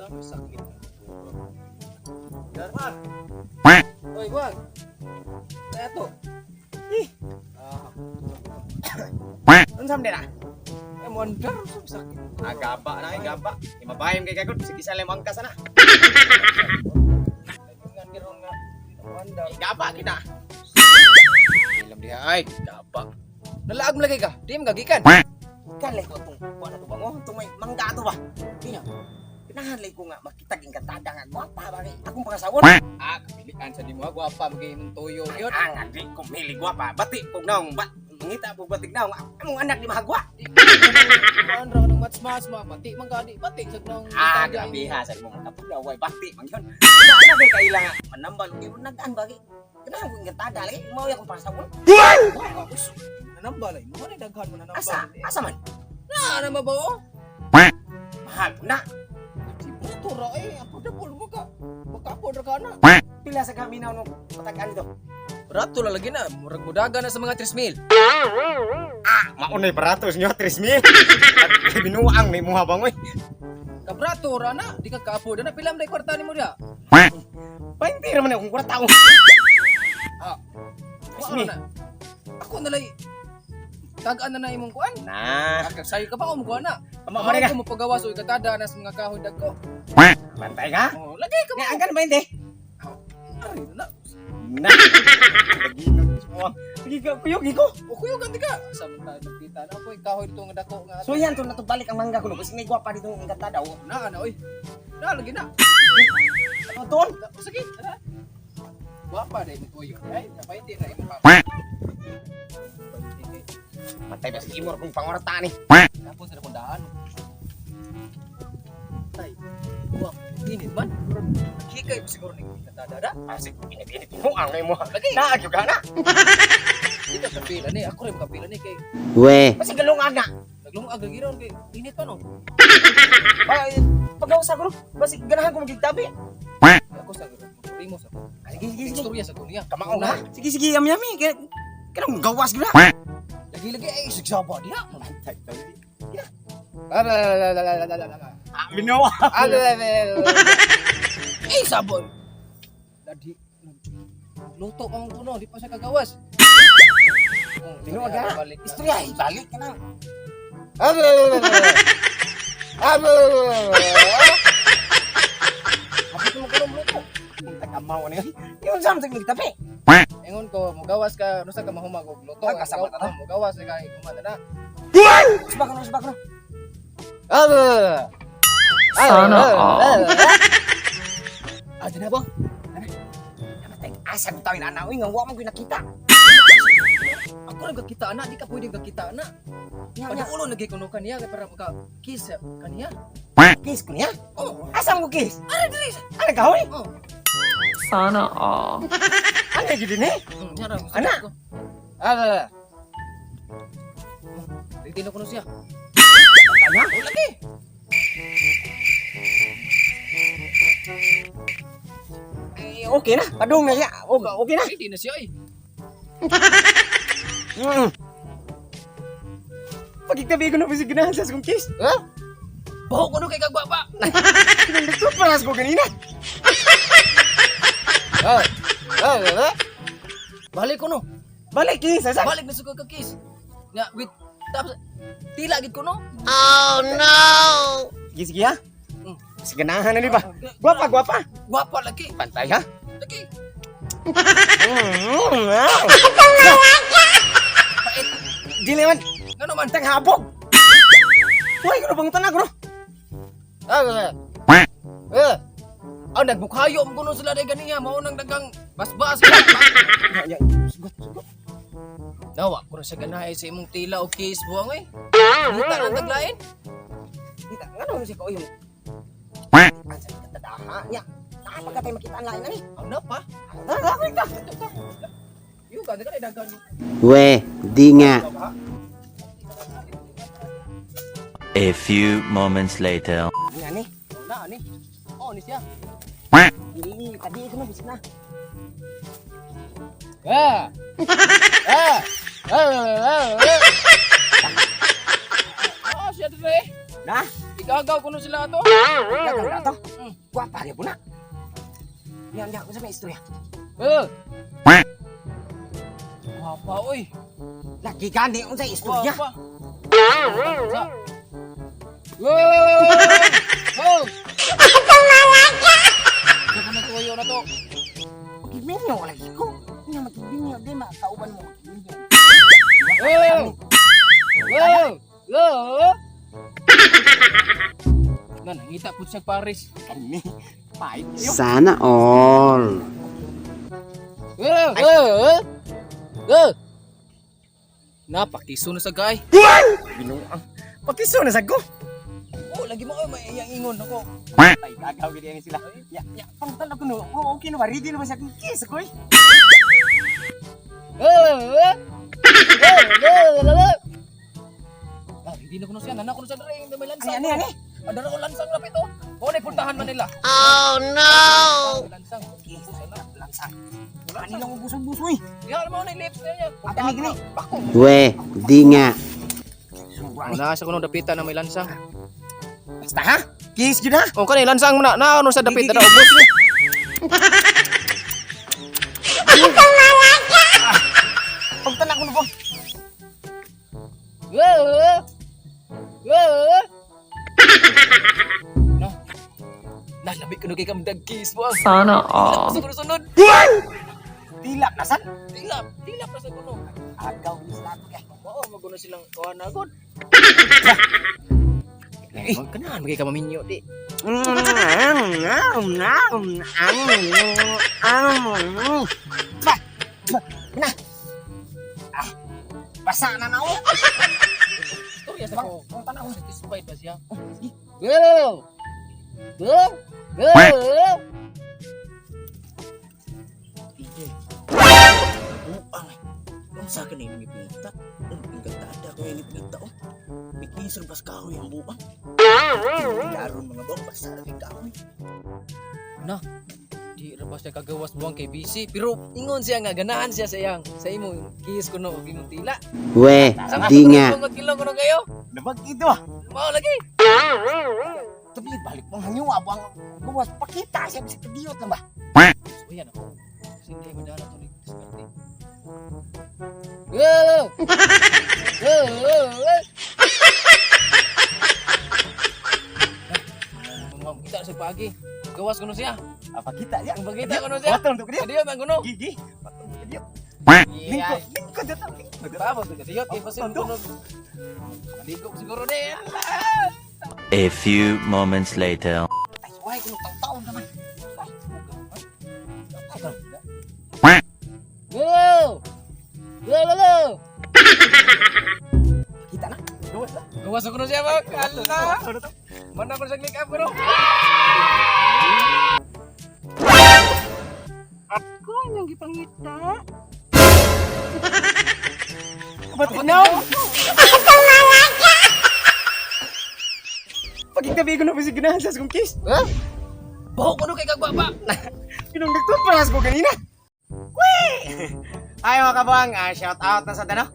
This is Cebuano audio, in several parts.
Sakit. Darman. Oy, wag. Kaya to. Ih. Ah, Unsa man na? eh mondar sakit. Ah, gaba na ay gaba. Imabayim kay kagod sige sa lemang kasa na. Ngan karon nga mondar. Eh, gaba kita. Ilam diha ay, gaba. Nalaag mo lagi ka. Di mo gagikan. Kalay ko tong kuan na to ba mo? Tong may mangga to ba? Kina. Pinahanlay ko nga makita ging kantada nga gwapa ba kay akong pangasawon. Ah, kapilian sa di mo gwapa magay imong tuyo yun. Ah, nga di ko mili gwapa. Bati kog naong ba mangita po batig naong among anak di mahagwa. Kuan ra nang matsmas ma, bati man ka di bati sa nang Ah, grabe ha sa imong kapulaw way bati man yun. Na na kay kaila nga manambal og imong nagaan ba kay. Kanahan ko engkantada lagi mao akong pangasawon. Nanambalay mo ni daghan mo nanambal. Asa? Asa man? Na na mabaw? Mahal po na. Si Buto ra eh, affordable mo ka. Makaapod ra ka na. Pila sa kaminaw nung patagaan dito? Rato la lagi na, murag mudaga na sa mga 3,000. Ah, maunay baratos nyo, 3,000. At binuang may muha bangoy. Kabrato ra na, di ka kaapod na pila man day kwarta nimo diha. 20 raman akong kwarta ko. Ah. Tres Wa mil. na. Ako na lay tagaan na na imong kuan. Na, Kagsayo ka pa o mukuha na. Ama, mare ka. Ako mo pagawa so ikatada na sa mga kahoy dagko. Bantay ka? Oh, lagi ka Nga, mo. ang kan 20? Ari na. Na. Sige ka, kuyog ko. O kuyo ganti ka. Sa man tayo nagkita na ako kahoy dito nga dako nga. So yan, to na to balik ang mangga ko. No? Kasi may gwapa dito ang ganda daw. Na na oy. Na lagi na. Ano doon? Sige, tara. Gwapa dai mo tuyo. Ay, napayti na imong pa. Matay ba si Imor kung pangwarta ni? Tapos sa akong daan. Tay. Wah, init man. Hikay pa siguro ni katada. Ah, sige, init-init. Binuang na mo. Lagi. Na, agyo ka na. Di ka kapila ni, ako rin makapila ni kay We. Kasi galungag na. naglungag lagi ron kay init pa no. Ay, pagkausa ko, no? Basi ganahan ko magigtabi. Ako sa primo sa. Ah, sige, sige, sige. Istorya sa kunya. Kamaong ha? Sige, sige, yami yami. Kaya, kaya gawas gila. Lagi lagi ay sigsaba diha. Bantay, tayo. Ah, Ah, binawa. Eh sabon. Ladi. Luto pa mong kuno, di pa siya kagawas. Oh, Tinuod ka. balik na. Istorya, eh, balik ka na. Kapit mo kuno luto. Ang tagamaw na yun. Yung sa amin magtabi. Ingon ko, mugawas ka, nusa ka mahumag og luto. Ah, kasabot na to. Oh, mugawas ka kumana na. Usbak na, usbak na. Sana all. Ah, di na ba? Namatay, asa ko tawin anak, uy, nga wa mo ko nakita. Ako rin kakita na, di ka pwedeng kakita na. Nya, nya, Pag ulo lagi kuno kaniya kay para maka kiss kaniya. kiss ko niya. Oh, Asa mo kiss? ara diri. Ano ka, hoy? Oh, Sana all. Ano gid ni? Nyara gusto Ana. ko. Ah. Dito na kuno siya. Tanya? Oh, lagi. Eh, okay na. Padung na siya. Okay, okay na. Hindi na siya eh. Pagkitabi ko na po si ganahan sa kong kiss. Ha? Baho kuno kay kagbaba. Nagto paras ko kanina. Ah. Ah, ah. Balik kuno. Balik kiss, asa? Balik na suka ka kiss. Nga with tapos tila gid kuno. Sige, sige ha. Si ganahan na di ba? Ah, Gwapa, gwapa. Gwapa lagi. Pantay ha. Lagi. Wow. Pait. Dili man, Ngano man? tanghabog. Uy, kuno bang tanag no? Ah. Eh. Ah, nagbukayo mo kuno sila day ganiya, mao nang dagang basbas. Ya, ya, sugot, sugot. Nawa, kuno sa ganahe sa imong tila o kiss buwang eh. Buta nang taglain. Kita, ngano si ko yung Ansa ka tadaha nya. Napagkatay makita ang lain na ni. Ano pa? Tara, ako ka. Yung gani ka dagan. We. Di nga. A few moments later. Nga ni. Na ani. Oh, ni siya. Dili, tadi ko na bisik na. Ah. Ah. Ah. Ah. Ah, siya dire. Na, Igagaw kuno sila ato. Gagaw na to. Gwapa gyud na. Nya nya unsa may istorya? Eh. Gwapa oy. Lagi gani unsa istorya? Gwapa. Sa. Wow! Wow! Ako na tuyo na to. Magminyo lagi ko. Nya magminyo di makauban mo magminyo. Wow! Wow! Wow! Na nangita pud siya Paris. Kani pait yo. Sana all. Wow! Wow! Wow! Napakiso na sa guy. Binuang. Pakiso na sad ko. Oh, lagi mo may iyang ingon ako. Ay gagaw gid ani sila. Nya nya pangtan ako no. Oh, okay na ba? Ready na ba siya akong kiss ko? Ah, hindi na kuno siya. Nana kuno sa dere, may lansang. Ani ani ani. Adara ko lansang lapit oh. Oh, nay puntahan man nila. Oh no! Lansang. Langsang. Ani lang buso-buso eh. Diha mo na lips niya. Gani gani. Bako. We, di nga. Una sa kuno dapitan na may lansang. Basta ha? Kiss gyud ha. Oh, kani lansang mo na. Na ano sa dapitan na ubos ni. Pagtan ako no po. No. Nalabi kuno kay kamdag kiss mo. Sana all. Sa kuno sunod. Tilap na san. Tilap, tilap na sa kuno. Agaw ni sila ako kay. Oo, maguno silang kuha na gud. Eh, magkanahan magkay ka maminyo di. Ba! Ba! Na! Ah! Basa na na oh. Istorya sa ko. Bang, tanaw. Satisfied ba siya? Go! Go! Go! Buang ay. Unsa ka na imong ipangita? Ang ganda ko yung ipangita oh. Mikisor bas kahoy ang buang. Daron mga buang basta ra kay kahoy. Na, di ra ba siya kagawas buang kay busy pero ingon siya nga ganahan siya sa iyang sa imong kiss kuno og imong tila. We, di nga. Tungod kilong kuno kayo. Nabag ito ah. Mao lagi. Tapi balik mong hangyo abang gawas pakita siya sa kadiyot lang ba. So yan ako. Kasi hindi mo dala to ni diskarte. Go! Go! Kita sa pagi. Gawas kuno siya. Ah, pakita siya. Ang bagita kuno siya. Watong to kadiyot. Kadiyot ang kuno. Gigi. Watong to kadiyot. Yeah. Lingkod, lingkod dato. Lingkod. Tapos kadiyot kay pasin kuno. Maligo siguro ni. A few moments later. Ay, why kuno taon naman. Go! Go, go, go! Pakita na. Gawas na. Gawas kuno siya ba? Ala. Mana ko sa make up kuno. Ba't no? Pagkitabi ko na pa si ganahan sa akong kiss. Ha? Baho kuno kay kagbaba. Pinong nagtuparas ko kanina. Wee! Ay mga kabuang, shout out na sa dano.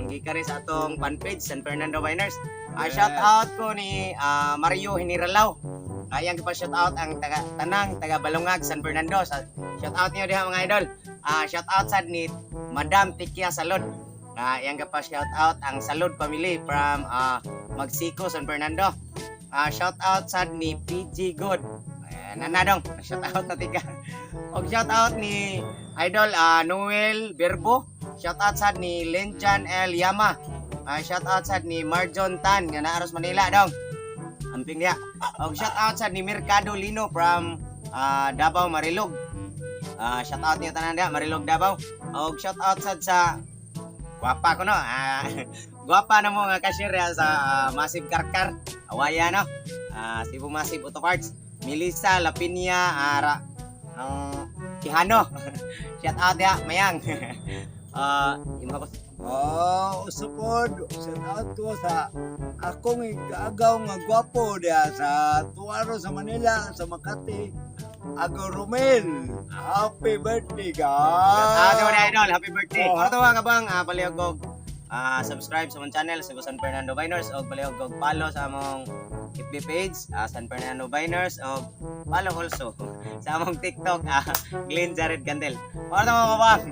Gikan rin sa atong fanpage San Fernando Miners. Shout out ko ni Mario Hiniralaw. Ayang pa shout out ang taga tanang taga Balongag San Fernando. Sa, shout out niyo diha mga idol. Shout out sad ni Madam Tikia Salod. Iyang pa shout out ang Salod family from Magsico San Fernando. Shout out sad ni PG Good. Ayan, nanadong. Shout out na tika. Og shout out ni Idol Noel Berbo. Shout out sad ni Lenjan L Yama. Shout out sad ni Marjon Tan nga naaros Manila dong. Amping niya. Og shout out sad ni Mercado Lino from Davao Marilog. Shout out niyo tanan diha Marilog Davao. Og shout out sad sa gwapa ko no. Gwapa na mo nga cashier diha sa Massive Karkar. Awaya no. Cebu Massive Auto Parts. Melissa Lapinia Ara ang Quijano. Shout out ya, Mayang. Yung mga boss. Oh, usapod, shout out ko sa akong igaagaw nga gwapo diha sa Tuaro sa Manila, sa Makati. Agaw Romel. Happy birthday, Shout out guys. mga idol, happy birthday. Oh. Para to mga kabang, palihog og subscribe sa among channel sa San Fernando Biners og palihog og follow sa among FB page, San Fernando Biners o follow also sa among TikTok, Glenn Jared Candel. Para mga kabuang.